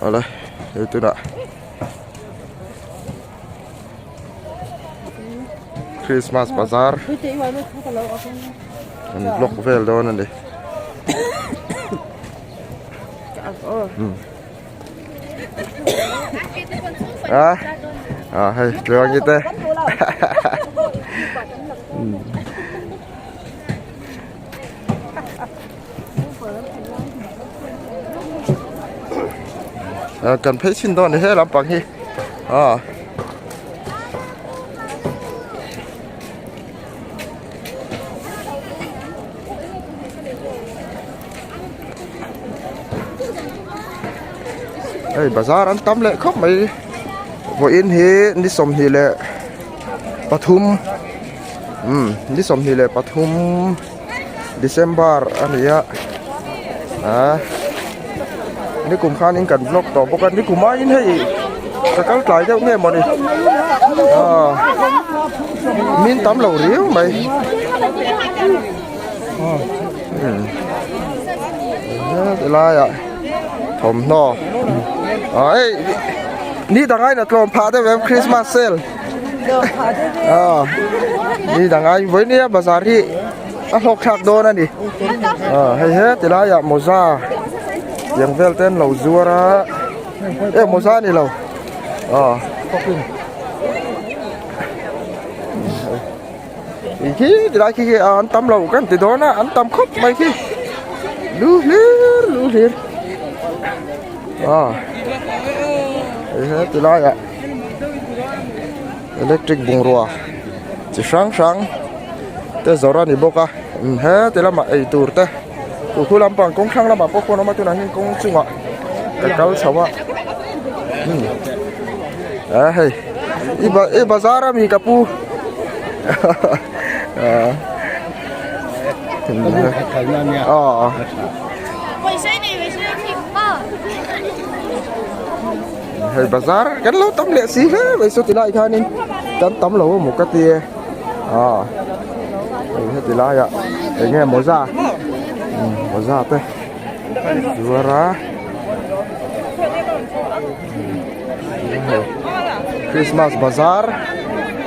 Awle hei tunah Christmas bazar an block vel dawn a ni. A a hei tluangi te kan phei chhin dawn a ni he lampang hi a. Hei bazar an tam leh khawp mai vawiin hi ni 23 umm ni 23 December a ni a ah nikum khanin kan vlog tawh bawk a nikum aiin hei ka kal tlai deuh nge mawni ah min tam lo riau mai. Ti laiah thawmhnaw ah hei ni dang aiin a tlawm phah deuh em Christmas sale ah ni dang aiin vawi nia bazar hi a hlawk thlak dawn a ni ah hei he ti laiah mawza tiang vel te an lo zuar a e mawza a ni lo ah. Khi ti lai khi khi an tam lo kan ti dawn a an tam khawp mai khi lu hlir lu hlir a hei he ti lai ah electric bungrua chi hrang hrang te zawrh a ni bawk a he ti lamah ei tur te khu khu lampang kawng thlang lamah pawh khuan a awm a tunah hian kawng chungah ka kal chho a a hei i bazar ami ka pu hei bazar kan lo tam leh si hle mai saw ti lai khanin kan tam lo emaw ka ti a hei heti laiah eng nge mawza mawza te zuar a. Christmas bazar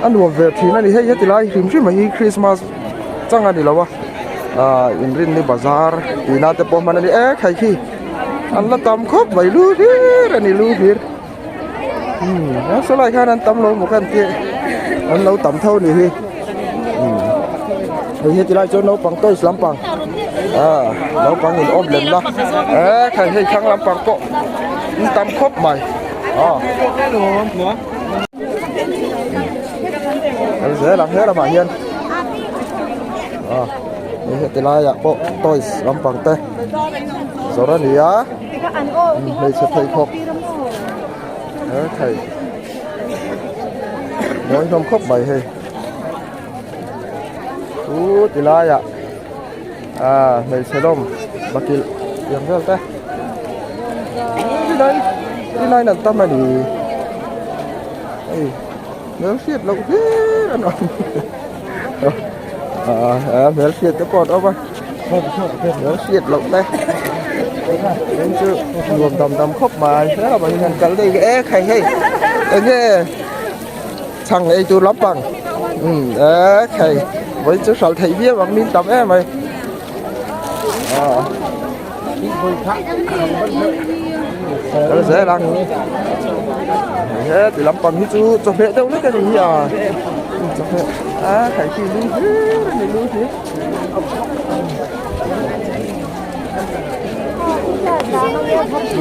a nuam ve thin a ni hei heti lai hrim hrim hi Christmas chang a ni lo a ah inrinni bazar tihna te pawh hman a ni e khai khi an la tam khawp mai lu hlir a ni lu hlir umm saw lai khan an tam lo maw ka an tih an lo tam tho a ni hi umm hei heti lai chuan naupang toys lampang ah naupang in awm lem la e khai hei thlang lampang pawh. An tam khawp mai aw kal zel ang he lamah hian aw hei heti laiah pawh toys lampang te zawrh a ni a hmeichhe pheikhawk he thei mawi hlawm khawp mai hei chu ti laiah ah hmeichhe lawm bakilh tiang vel te tilai tilai an tam a ni hei hmel hriat loh hlir an awm ah ah hmel hriat te pawh an awm a hmel hriat loh te tin chu nuam dam dam khawp mai helama hian an kal daih e khai hei eng nge chhang ei tur lampang umm e khai vawi chu hralh theih viau ang min tam em mai ah kal zel ang he ti lampang hi chu chawhmeh deuh hlek a ni hi a chawhmeh a khai khi lu hlir a ni lu hlir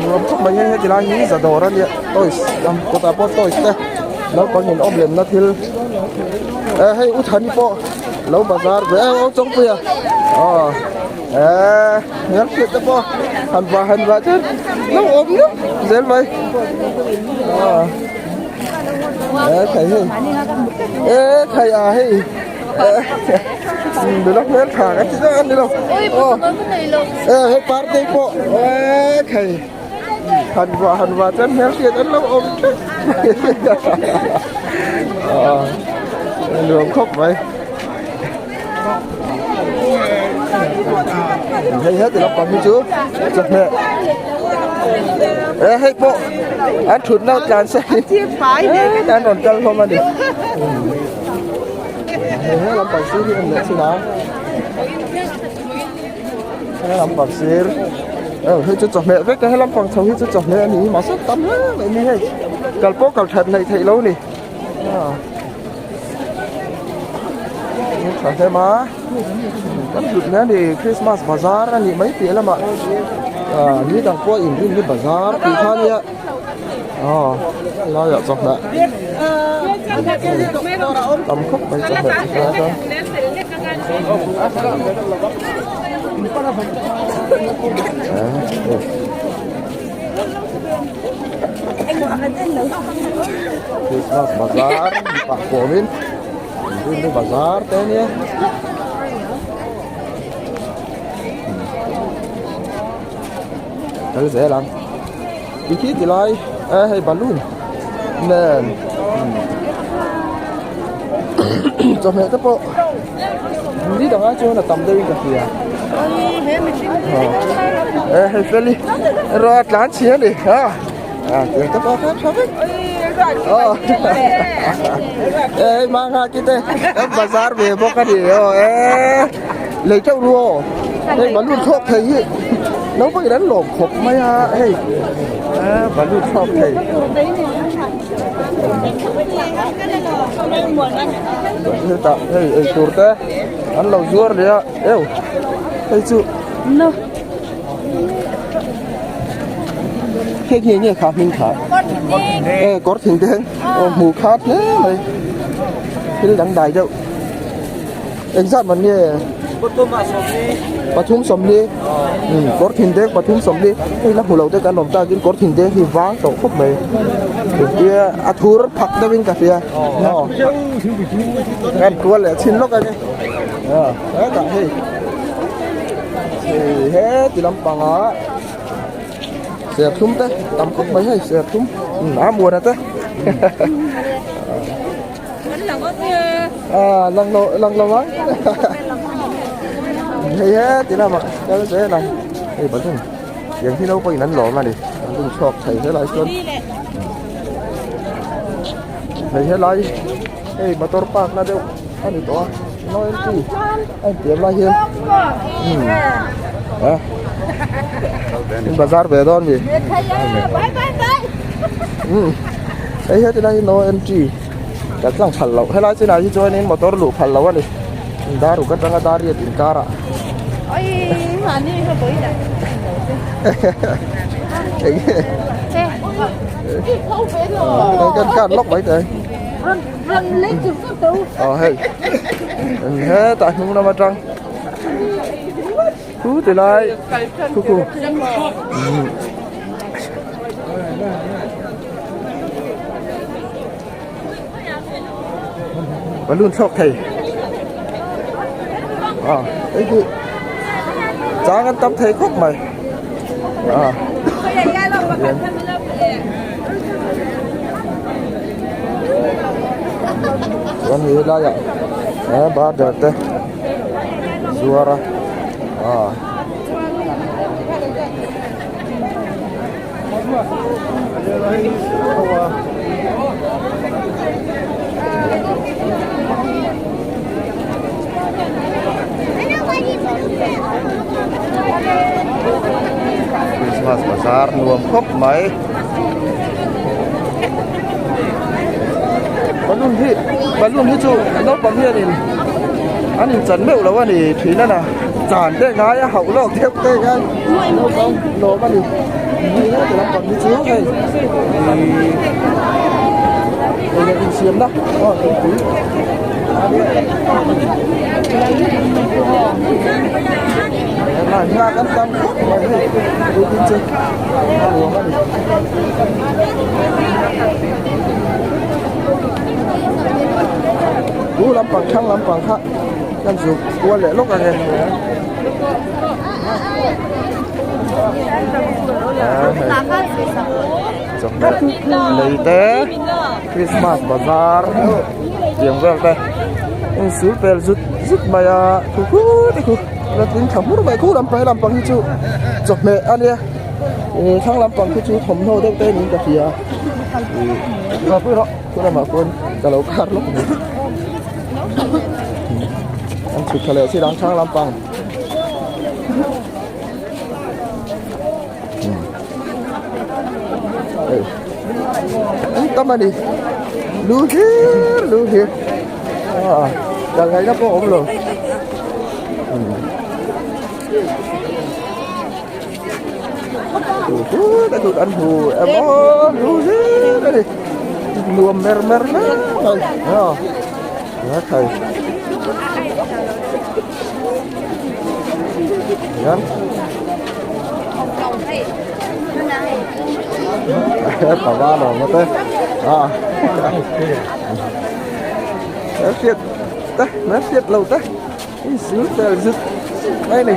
nuam khawp mai hei heti lai hi za dawr a nia toys lam kawtah pawh toys te naupang in awm lemna thil eh hei u thani pawh lo bazar ve eh aw chawngpui a aw eh hmel hriat te pawh han va han va chuan lo awm nup zel mai aw eh thei hei eh thei a hei. Nula hmel tha ka ti dawn ani lo. Eh hei party pawh eh thei han va han va chuan hmel hriat an lo awm teuh ah nuam khawp mai. Hei heti lampang hi chu chawhmeh. E hei pawh an thutna tlan se an rawn kal hlawm a ni. He lampang sir hi en leh chin a. He lampang sir hei chu chawhmeh vek a he lampang chho hi chu chawhmeh a ni mahse tam hle mai ni hei kal pawh kal that hleih theih lo ni. Tha hle ma kan hlut hle a ni Christmas bazar a nih mai piah lamah ah ni dang pawh inrin hi bazar tih kha nia aw helaiah chawhmeh tam khawp mai chawhmeh chi hrang hrang. Christmas bazar pah pawmin Rindu bazar te ania kal zel ang tikhi ti lai e hei balloon nen chawhmeh te pawh ni dangah chuan a tam deuhin ka hria e hei feli erawh a tlan chhi a ni a tiang te pawh kha tha vek e hei manga ki te kan bazar ve bawk a ni aw e lei teuh ru aw hei balloon thlawk thei hi naupangin an lawm khawp mai a hei balloon thlawk thei. Hetah hei eitur te an lo zuar leh a eu hei chu hei nge nge kha hming kha e kawr thing deng aw hmuh khat hle mai thil dangdai deuh engzat man nge pathum sawmli kawr thin deng pathum sawmli hei la hmu lo te kan awm takin kawr thin deng hi vang tawh khawp mai engtia a thur phak deuhin ka hria aw kan tual leh chhin lawk ani hetah hei hei heti lampangah serthlum te tam khawp mai hei serthlum a muana te. À, lần đầu lần đầu ấy hay hết thì làm ạ cái thế này thì bắn thùng tiếng khi đâu có nắn lỗ mà đi bắn thùng chọc thầy thế lại xuân thầy thế lại hey motor park na đâu anh đi to nói em gì anh tiệm lại hiền à bazar về đón gì ừ ấy hết thì đây no entry Kan tlang phal loh helai chinah hi chuanin motor luh phal loh a ni dar uk atanga dar riat inkarah kan kan lawk mai teh aw hei hetah hnung lam atang Khu ti lai khu khu balloon thlawk thei a hei hi chang an tam thei khawp mai a chuan he laiah border te. Zuar a ah Christmas bazar nuam khawp mai balloon hi balloon hi chu naupang hianin an inchan meuh lo a ni thin a na chan te ngai a hauh lawk deuh te ngai naupang lawm a ni hei heti lampang hi chu hei ihh eng insiamna aw thingpui hna kan tam khawp mai hei tukin chu a nuam a ni. Chu lampang thlang lampang kha kan zuk kual leh lawk ang e. Chawhmeh lei te Christmas bazar tiang vel te insul pel zut zut mai a khu khu te khu la tling tha hmur mai khu lampang he lampang hi chu chawhmeh a nia. Ih thlang lampang khi chu thawmhnaw deuh te niin ka hria ih khu lamah khuan ka lo kar lawk mai an chhuk thla leh chiah ang thlang lampang. An tam a ni lu hlir lu hlir ah kal ngaihna pawh a awm lo. An hmu emaw lu hlir a ni nuam mer mer hle mai a khai hian pava lo maw te a hriat te hriat lo te. Zut vel zut mai ni.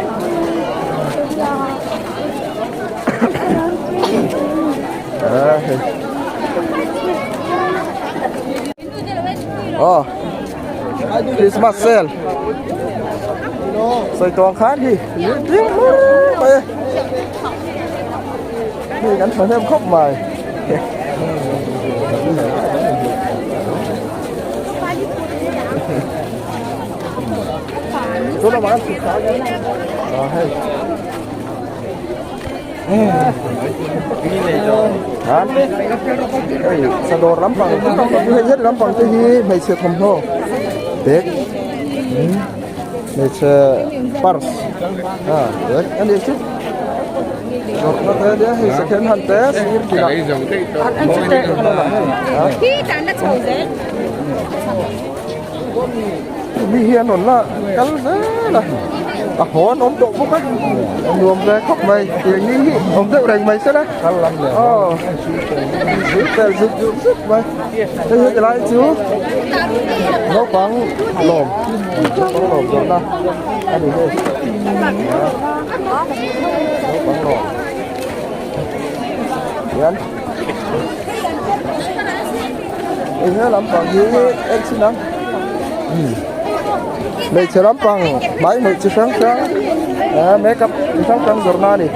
Oh, Christmas sale. Soi tuang khan hi. Mai. Hi kan thahnem khawp mai. Sadawr lampang hei het lampang te hi hmeichhe thawmhnaw bag hmeichhe purse a bag a ni chu zawrhna te ania hei second hand te sir tinah Mi hi an rawn la kal zel a a haw an awm tawh bawk a a nuam ve khawp mai tiang ni hi awm deuh reng mai sela aw zut vel zut zut zut mai hei heti lai chu naupang lawm naupang lawm zawrhna a ni hei naupang lawm hian. Hei he lampang hi en chhin ang hmeichhe lampang hmai hnawih chi hrang hrang ah makeup chi hrang hrang zawrhna a ni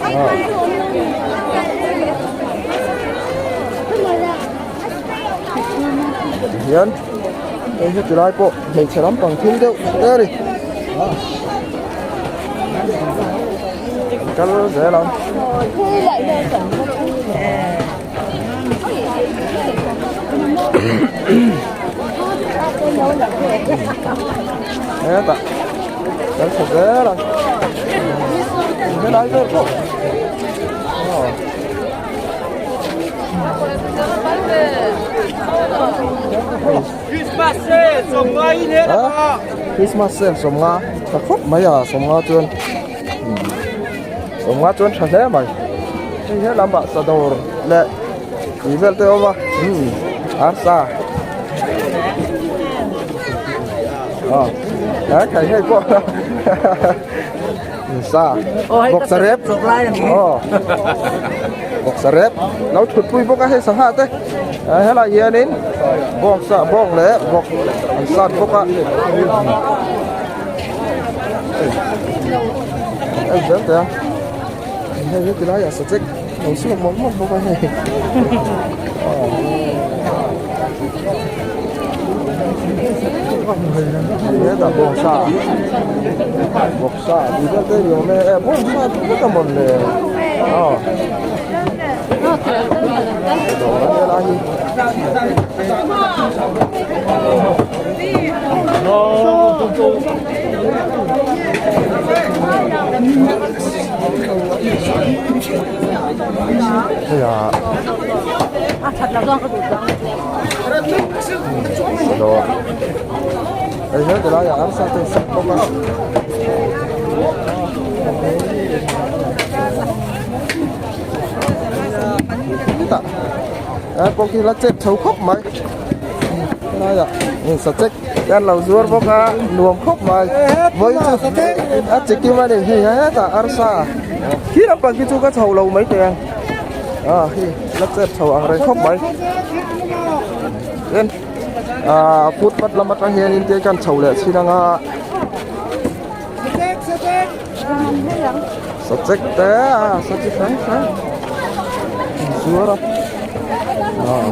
ah. Tihian hei heti lai pawh hmeichhe lampang thil deuh te a ni ah. Kal zel ang. Hetah kal chho zel ang. Helai vel pawh. Aw. Christmas sale sawmnga in he la. Christmas sale 90 tha khawp mai a 90 chuan 90 chuan tha hle mai hei he lamah sadawr leh tih vel te a awm a umm arsa aw he khai hei pawh sa bawksa rep aw bawksa rep lo thut pui bawk a hei sangha te helai hianin bawksa bawk leh bawk an sat bawk a hei zel teh a hei heti laiah sachek lo suak mawlh mawlh bawk a hei hetah bawngsa bawksa tih vel te ni awm e eh bawngsa vek a mawn le aw dawr a helai hi. Hei ah dawr hei he tilai ah arsa te an sak bawk a. Hetah eh pawh khi la chet chho khawp mai helaiah sachek te an lo zuar bawk a nuam khawp mai vawi chu a chi kim a ni hei hetah arsa khi lampang khi chu ka chho lo mai teh ang ah hei la chet chho ang reng khawp mai tin ah footpath lam atang hianin te kan chho leh chin anga. Sachek te a sa chi hrang hrang an zuar a ah.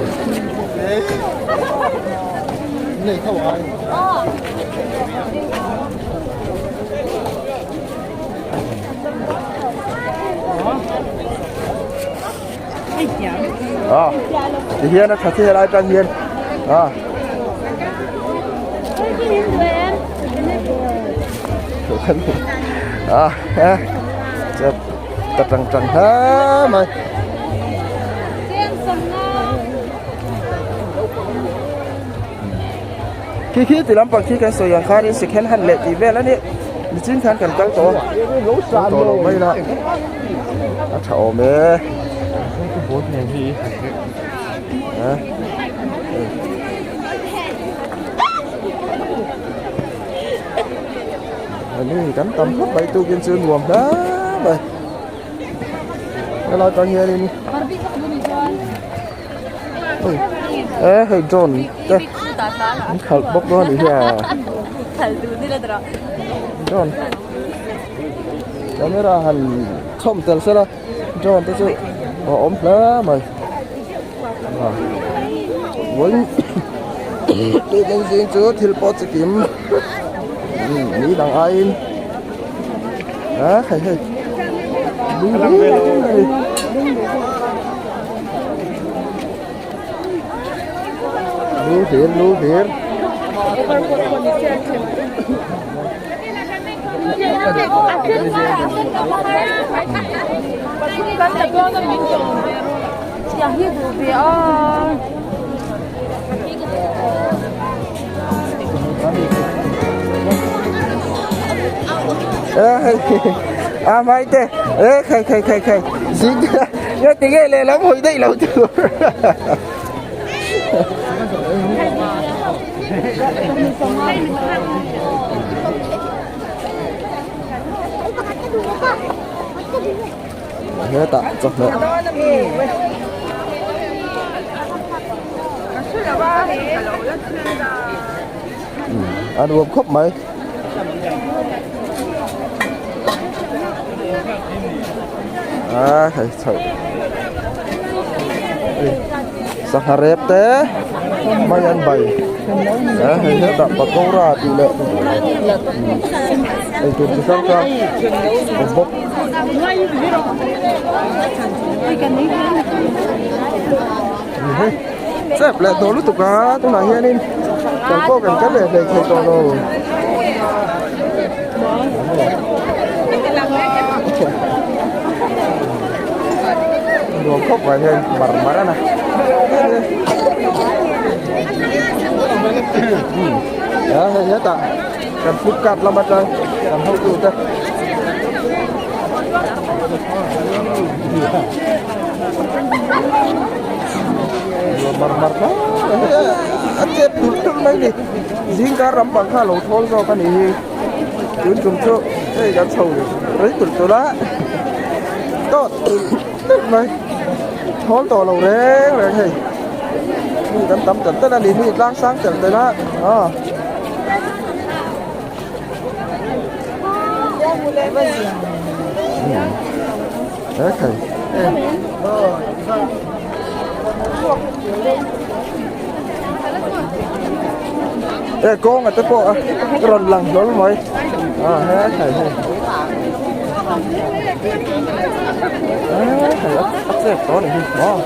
À, ti hian a tha chi helai tang hian à. À, ha. Chep ta tang tang ha mai. Khi khi ti lampang khi kan sawi ang khanin second hand leh tih vel a ni. Nichin khan kan kal tawh a, kal tawh lo mai la a tha awm e. A ni kan tam khawp mai tukin chu nuam hle mai. Helai tang hianin e hei drone te an khalh bawk dawn a nih hi a drone camera han chhawm tel sela drone te chu a awm hle mai vawiin tun zing chu thil pawh chi kim ni dang aiin a hei hei a ni. Lu hlir lu hlir. A mai te e khai khai khai khai zing nghe tiếng nghe lẹ lắm hồi đây lâu chưa hetah chawhmeh a nuam khawp mai. A hei chho sangha rep te mai an bai a hei hetah pakora tih leh eitur chi hrang hrang awm bawk. Chep leh tawh lutuk a tunah hianin kan pawh kan kal leh hlei thei tawh lo. Nuam khawp mai hian mar mar a na. A hei hetah kan flipkart lam atang kan hotu te. Mar mar hle a chep tulh tulh mai ni zing kar ram pang kha a lo thawl zawk a nih hi tun tum chu hei kan chho rei tulh tulh a tawt tulh tulh mai thawl tawh lo reng reng hei mi kan tam telh telh a ni mi tlang sang telh telh a aw. E kawng a te pawh a rawn lang hlawl mai a he hei hei hei a chep tawh a ni hi maw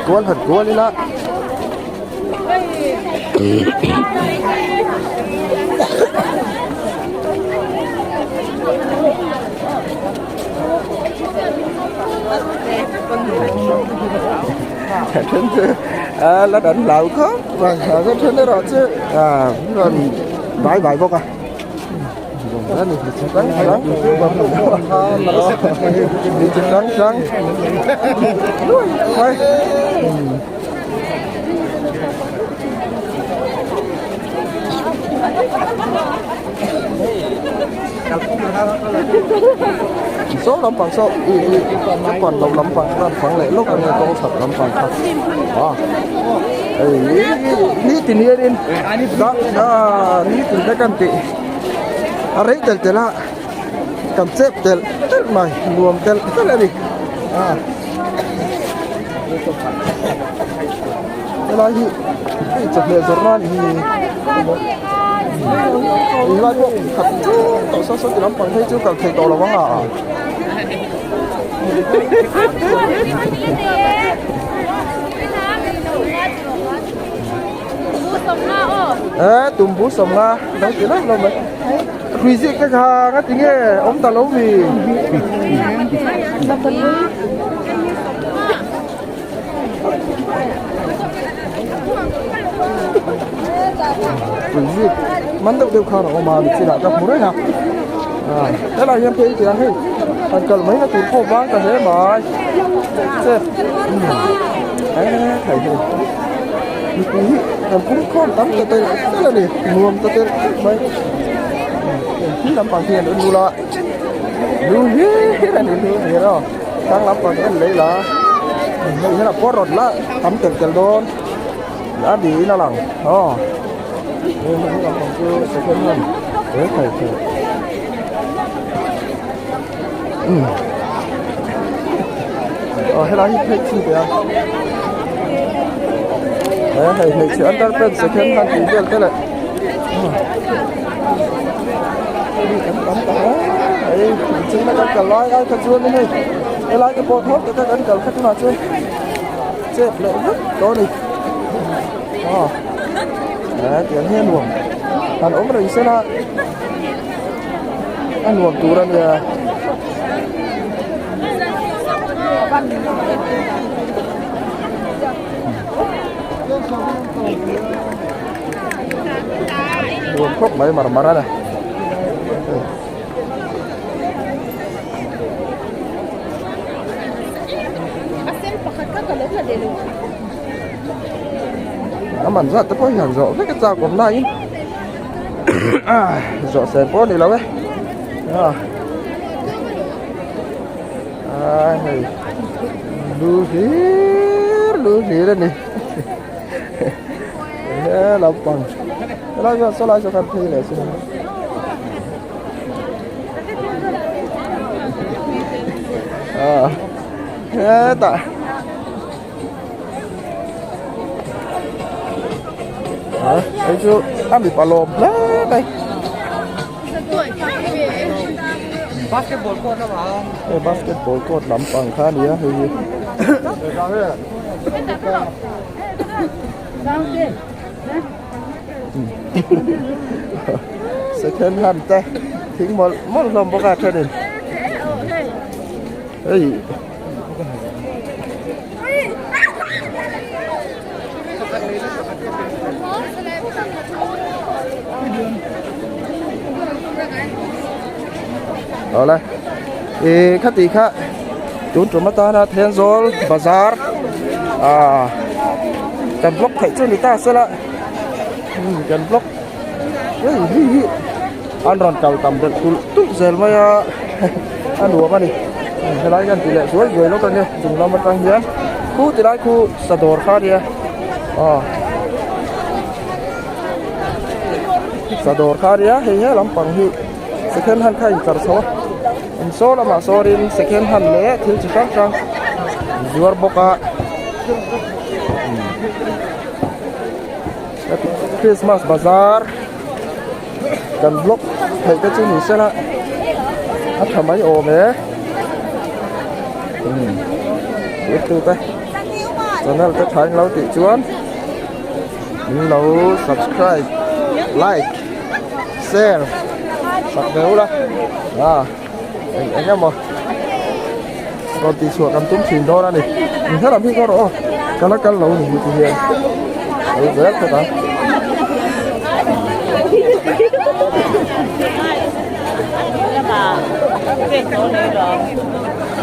kual han kual ila then chu a la dan hlau khawp mai a then erawh chu a rawn bai bai bawk a. Trắng trắng Saw lampang saw ih ih ka kuan lo lampang khan fang leh lawk a nia kawng chhak lampang kha. Nitin hianin nitin te kan tih a rei telh telh a kan chep telh telh mai nuam telh telh a ni helai hi hei chawhmeh zawrhna a ni hi helai pawh khat tawh saw saw ti lampang phei chu kal thei tawh lo ang a. Ê tumbu 50 lo ti lo lo mai hrui zik te kha nga ti nge awm ta lo mi hrui zik man deuh deuh khan a awm a mitchinah ka hmu reng a helai hian phei tiang hei han kal mai na tur pawh vang ta hle mai chep e thei hei mipui hi kan pum khawm tam ta tel tel a ni nuam ta tel tel mai khi lampang khi an en bula lu hlir a ni lu hlir aw tlang lampang en lei la hei hian a pawh rawt la tam tel tel dawn a niin a lang aw. Hei hmun lampang chu second hand he thei thei umm aw helai hi phei chhin teh a he hei hmeichhe underpant second hand tih vel te leh mi kan tam ta hle mai incheina kan kal lai ai kha chuan hei helai te pawh tho taka kan kal kha tunah chuan chep leh vek tawh a ni. Aw eh tiang hi a nuam han awm reng sela a nuam tur a nia. Nuam khawp mai mar mar a ni. A man zat te pawh hian zawh vek a chak awm laiin zawh sen pawh a ni lo e a hei lu hlir lu hlir a ni he lampang helai hian sawlai saw khan phei leh sin a hetah. Hei chu a mipa lawm hle mai. Basketball court lamah. Hei basketball court lampang kha a nia hei hi. Second hand te thing mawlh mawlh hlawm bawk a thenin hei. Awle ih khati kha tun tum atana Thenzawl bazar ah kan block theih chu ni ta sela kan block hei hi hi an rawn kal tam belh tulh tulh zel mai a a nuam a ni helai hian ti leh zuai zuai lawk ania chung lam atang hian khu ti lai khu sadawr kha ania aw sadawr kha ania hei he lampang hi second hand kha a intlar chho a in saw lamah sawrin second hand leh thil chi hrang hrang zuar bawk a Christmas bazar. Kan block theih te chu ni sela a tha mai awm e umm youtube te channel te tha englo tih chuan min lo subscribe like share sak ve ula a eng eng emaw rawn tih chhuah kan tum thin dawn a ni helam hi ka rawh aw ka la kal lo ni hi ti hian lo zel phawt ang.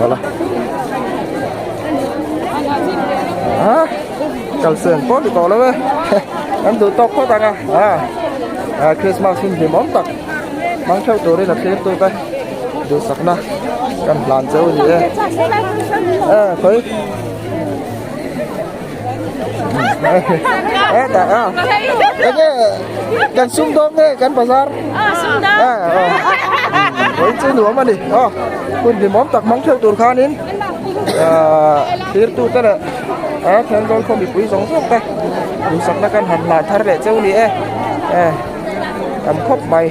Wala. Ha? Kal sen pawh ni tawh lo e. Kan duh tawk phawt ang a. Ha. Christmas hun hlimawm tak. Hmang theuh turin a thlir tu te duhsakna kan hlan cheu a ni e. E khawi. Hetah a enge kan sumdawng nge kan bazar a vawiin chu nuam a ni aw hun hlimawm tak hmang theuh tur khanin ahh thirtute leh a Thenzawl khaw mipui zawng zawng te duhsakna kan han hlah thar leh cheu ni e eh tam khawp mai.